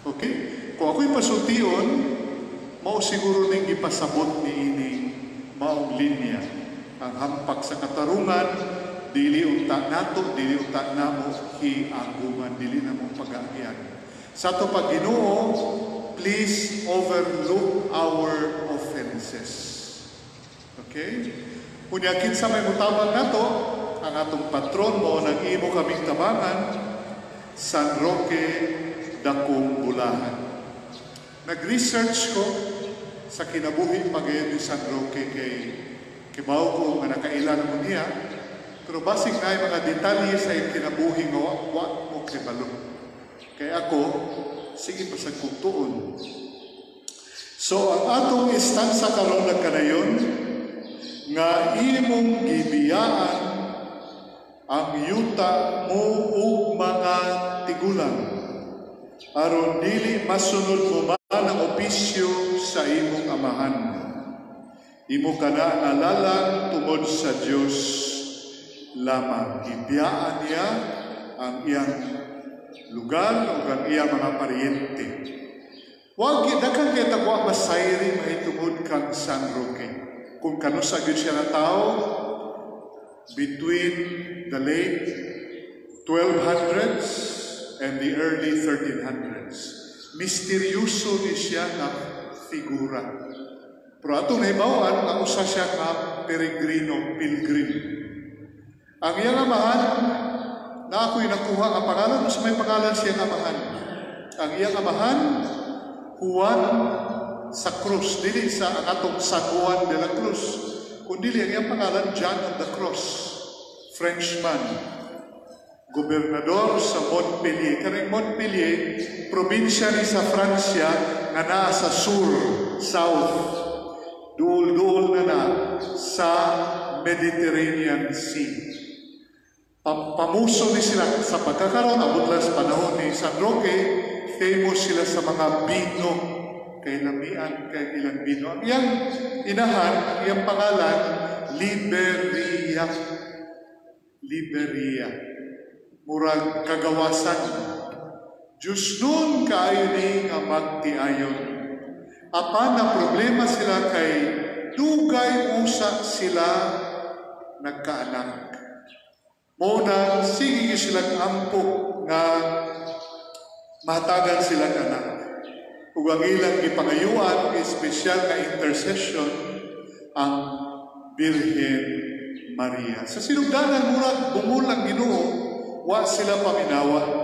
Okay? Kung ako'y pasultion, mao siguro ning gipasabot ni ining maong linya. Ang hampak sa katarungan, dili unta nato, dili unta namo hiaguman, dili namo pag-aagian. Sa ato pag Ginoo, please overlook our offenses. Okay? Unya, kinsa may mutabang nato, ang atong patron mo nang imo kaming tabangan, San Roque, Dakong Bulahan. Nag-research ko sa kinabuhi pagayon ni San Roque kay kibaw ko nga nakaila na mo niya, pero basig na mga detalye sa iyang kinabuhi nga wa mo kibalo. Kay ako, sige pa sa tuon. So ang atong istansa karon nagkanayon nga imong gibiyaan ang yuta mo ug mga tigulang aron dili masunod mo man ang opisyo sa imong amahan. Imo kana nalalang tungod sa Dios lamang. Gibiyaan niya ang iyang lugar ug ang iyang mga paryente. Wa gyud daghan kay tagwa masayri mahitungod kang San Roque. Kung kanusa gyud siya nga tao between the late 1200s and the early 1300s. Misteryoso ni siya nga figura. Pero atong nahibaw-an nga usa siya ka peregrino, pilgrim. Ang iyang amahan, na ako'y nakuha ang pangalan, sa may pangalan siyang amahan. Ang iyang amahan, Juan sa Cruz, dili sa ang atong San Juan de la Cruz, kundi ang iyang pangalan John of the Cross, Frenchman, gobernador sa Montpellier. Kaning Montpellier, probinsya ni sa Francia nga naa sa sur, south, duol-duol na na sa Mediterranean Sea. Pamuso ni sila sa pagkakaroon, abot lang sa panahon ni San Roque, famous sila sa mga bino, kay lamian kay ilang bino. Ang iyang inahan, ang iyang pangalan, Liberia. Liberia. Murag kagawasan. Diyos nun kaayo ni nga magtiayon. Apan na problema sila kay dugay usa sila nagkaanak. Mao na sige silang ampo nga mahatagan silang anak. Ug ang ilang gipangayuan, espesyal nga intercession, ang Birhen Maria. Sa sinugdanan, murag bungol ang Ginoo, wa sila paminawa.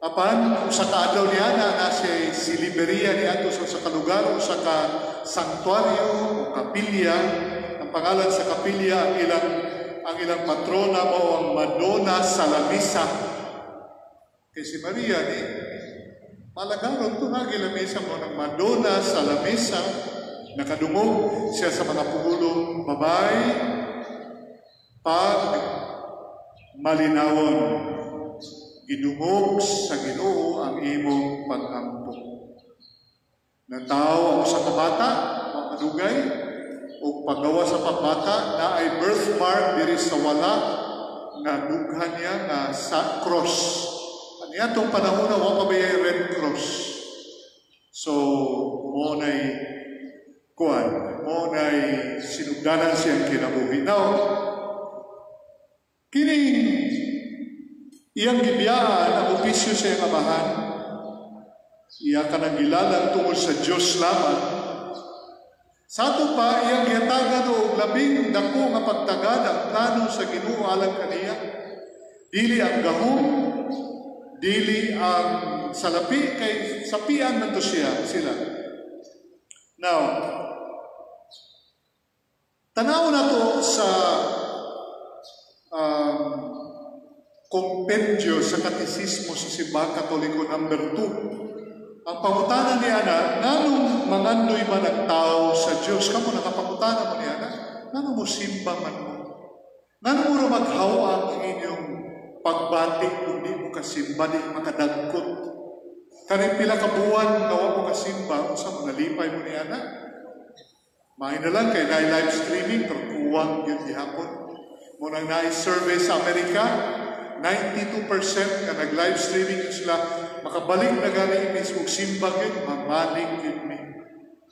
Apan sa kaadlaw niya na si Liberia ni ato sa kalugar o sa ka sanktuaryo o kapilya. Ang pangalan sa kapilya, ang ilang patrona mo ang Madonna Salamisa. Kay si Maria ni malagaron to na gilamisa mo ng Madonna Salamisa. Nakadungog siya sa mga pulong, "Babay, pag malinawon, gidungog sa Ginoo ang imong pag-ampo." Natawo ang usa ka bata, wa madugay, ug paggawa sa pagbata na ay birthmark diri sa wala nga dughan niya nga sa cross. Ani atong panahon na wa pa bay Red Cross. So mo nay kuan, mo nay sinugdanan siyang kinabuhi. Now, kining iyang gibiyaan ang opisyo sa iyang amahan, iya kanang gilalang tungod sa Dios lamang. Sa ato pa, iyang gihatagan og labing dako nga pagtagad ang plano sa Ginoo alang kaniya. Dili ang gahom, dili ang salapi, kay sapian man to siya, sila. Now, tanaw na to sa kompendio sa Katekismo sa Simbahan Katoliko number 2. Ang pangutana ni Ana, nganong mangandoy man ang tao sa Diyos? Kamo, nakapangutana mo ni Ana? Ngano mo simba man mo? Ngano mo ra maghawak ang inyong pagbati kung di mo kasimba, di makadagkot? Kaning pila ka buwan nga wa mo kasimba, unsa mo, nalipay mo ni Ana? Maayo na lang kay naay live streaming, pero kuwang gyud gihapon. Mo nang naay survey sa Amerika, 92% nga nag-live streaming sila. Makabalik na gani mi og simba gyud, mamalig gyud mi.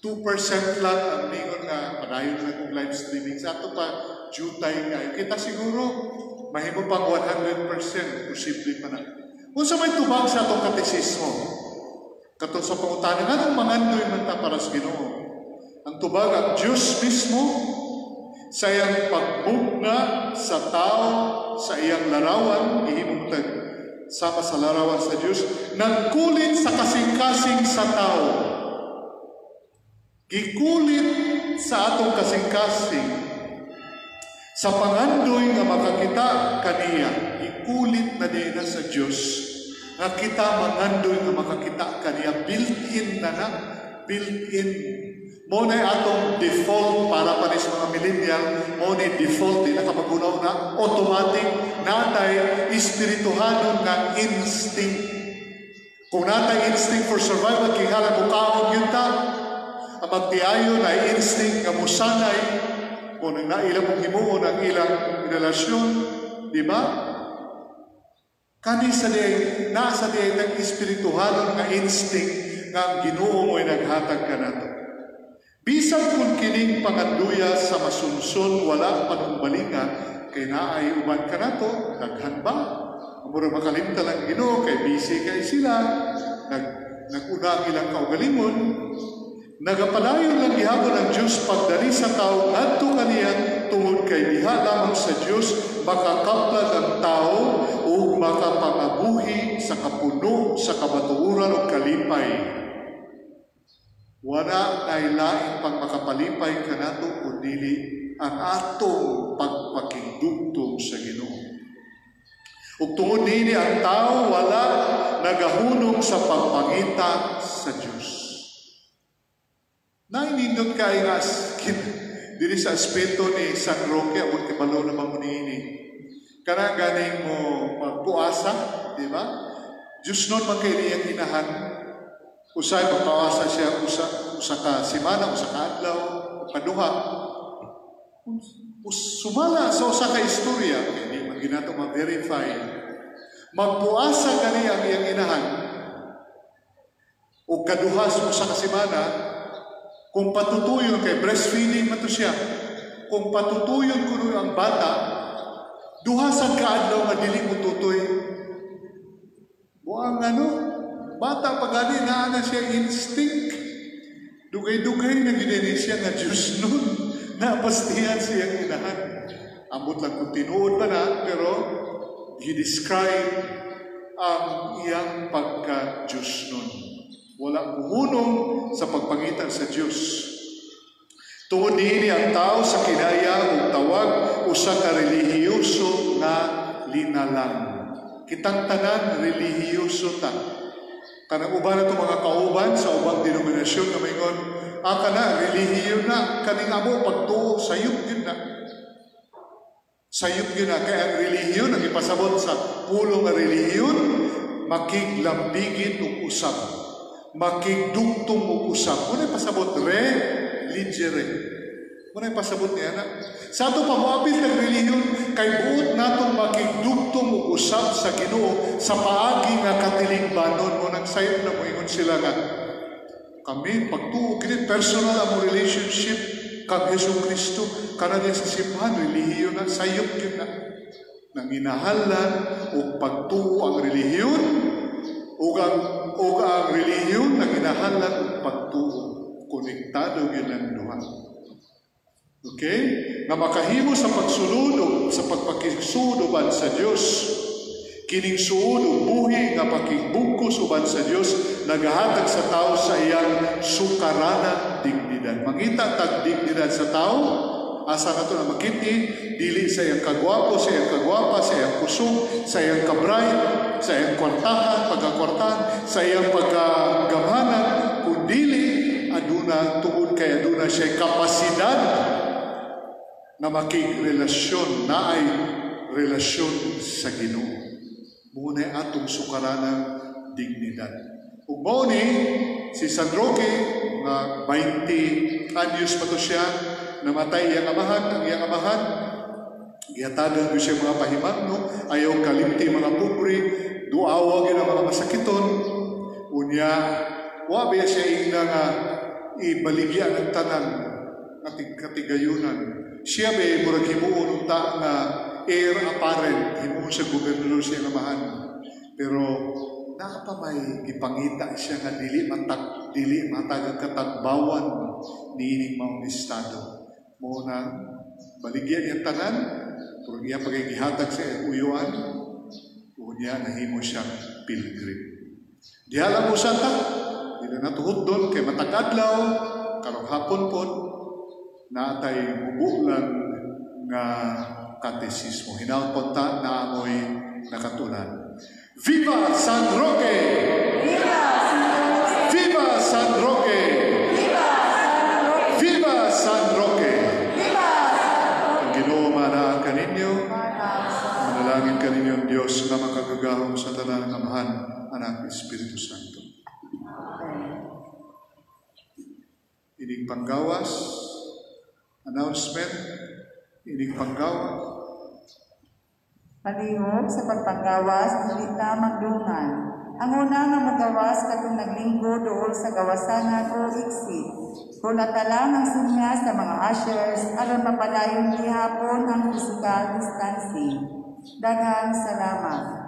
2% lang ang ningon nga padayon lang og live streaming. Sa ato pa, jutay kayo. Kita siguro, mahimo pang 100%, posible pa na. Unsa may tubag sa atong katesismo? Katong sa pangutana, nganong mangandoy man ta para sa Ginoo? Ang tubag, ang Diyos mismo, sa iyang pagmugna sa tao, sa iyang larawan, gihimo tag sama sa larawan sa Diyos, nagkulit sa kasing-kasing sa tao. Gikulit sa atong kasing-kasing sa pangandoy nga makakita kaniya, gikulit na din na sa Diyos nga kita mangandoy nga makakita kaniya. Built-in na na, built-in. Mao na atong default para pa ni sa mga millennial, mao ni default, di na ka magunaw na, automatic, natay espirituhanon nga instinct. Kung natay instinct for survival, kinahanglan mukaon gyud ta. Ang magtiayon ay instinct nga musanay kung ang nailang mong himuon ang ilang relasyon, di ba? Kani sa di nasa di ay espirituhanon nga instinct nga ang Ginoo mo'y naghatag kanato. Bisan kung kining panganduya sa masunsun wala panumbalinga, kay naay uban kanato, daghan ba? Mura makalimtan lang Ginoo kay busy kay sila, naguna ang ilang kaugalingon. Nagapadayon lang gihapon ang Diyos pagdali sa tao ngadto kaniya tungod kay diha lamang sa Diyos makakaplag ang tao ug makapangabuhi sa kapuno sa kamatuoran ug kalipay. Wala nay lain pang makapalipay kanato kun dili ang atong pagpakigdugtong sa Ginoo. Ug tungod niini ang tao wala nagahunong sa pagpangita sa Dios. Nainindot kay nga diri sa aspeto ni San Roque, abot kabalo na mo niini. Kana ganing mo magpuasa, di ba? Diyos nun man kay niyang inahan. Usay magpawasa siya usa ka semana, usa ka adlaw, kaduha. Sumala sa usa ka istorya, kay di man ginato ma-verify. Magpuasa gani ang iyang inahan. O kaduha sa usa ka semana, kung patutuyon kay breastfeeding man to siya, kung patutuyon kuno ang bata, duha sa kaadlaw nga dili mo tutoy. Buang ano, bata pa gani naa na siya instinct. Dugay-dugay na gid siya nga Diyos nun. Napastihan siyang inahan. Ambot lang kung tinuod ba na, pero he-describe ang iyang pagka-Diyos nun. Wala muhunong sa pagpangitan sa Diyos. Tungod niini ang tao sa kinaya ug tawag usa ka relihiyoso nga linalang. Kitang tanan relihiyoso ta. Kanang uban na mga kauban sa ubang denominasyon nga maingon, ah, kana relihiyon na kaning amo pagtuo sayop gyud na. Sayop gyud na kay ang relihiyon ang ipasabot sa pulong nga relihiyon makiglambigit ug usab. Makigdugtong ug usab. Muna pasabot religere. Muna pasabot niya na. Sa ato pa moapil ng relihiyon kay buot natong makigdugtong ug usab sa Ginoo sa paagi nga katilingbanon mo nang sayop na moingon sila nga kami pagtuo kini personal among relationship kang Hesus Kristo kana diya sa simbahan relihiyon na sayop gyud na. Nanginahanglan og pagtuo ang relihiyon ug ang relihiyon nanginahanglan og pagtuo. Konektado gyud ang duha. Okay? Nga makahimo sa pagsulod o sa pagpakigsuod uban sa Dios. Kining suod ug buhi nga pakigbugkos uban sa Dios nagahatag sa tao sa iyang sukaranang dignidad. Mangita tag dignidad sa tao, asa na to na makiti, dili sa iyang kagwapo, sa iyang kagwapa, sa iyang kusog, sa iyang kabright, sa iyang kwartahan, pagkakwartahan, sa iyang pagkagamhanan, kundili aduna tungod kay aduna siya kapasidad na makigrelasyon, na ay relasyon sa Ginoo. Muna atong sukaranang dignidad. Ug mao ni si San Roque nga 20 anyos pa to siya, namatay iyang amahan, ang iyang amahan gihatagan ko siya mga pahimangno, ayaw kalimti mga pobre, duawa gyud ang mga masakiton. Unya, wa ba siya ingna nga ibaligya ng tanan nga katigayunan. Siya ba murag himuon unta nga heir apparent, himuon siya gobernador siya nga amahan. Pero naa pa may gipangita siya nga dili matag katagbawan niining maong estado. Mao na baligya niyang tanan, pero iya pag gihatag sa uyuan, unya nahimo siyang pilgrim. Diha lang mo ta, dili na tuhod doon, kay matag adlaw, karong hapon pod, naatay mubulan nga katesismo. Hinaut po ta naa mo'y nakatunan. Viva San Roque! Viva San Roque! Viva San Roque! Viva San Roque! Viva San Roque! Viva San Roque! Ang Ginoo manaa kaninyo, manalangin kaninyo ang Diyos nga makagagahom sa tanan ng Amahan, Anak, Espiritu Santo. Inig panggawas, announcement, inig panggawas. Palihog sa pagpanggawas, dili ta magdungan. Ang una nga mogawas katong naglinggo duol sa gawasanan o exit. Hulata lang ang sinya sa mga ushers aron mapadayon gihapon ang physical distancing. Daghang salamat.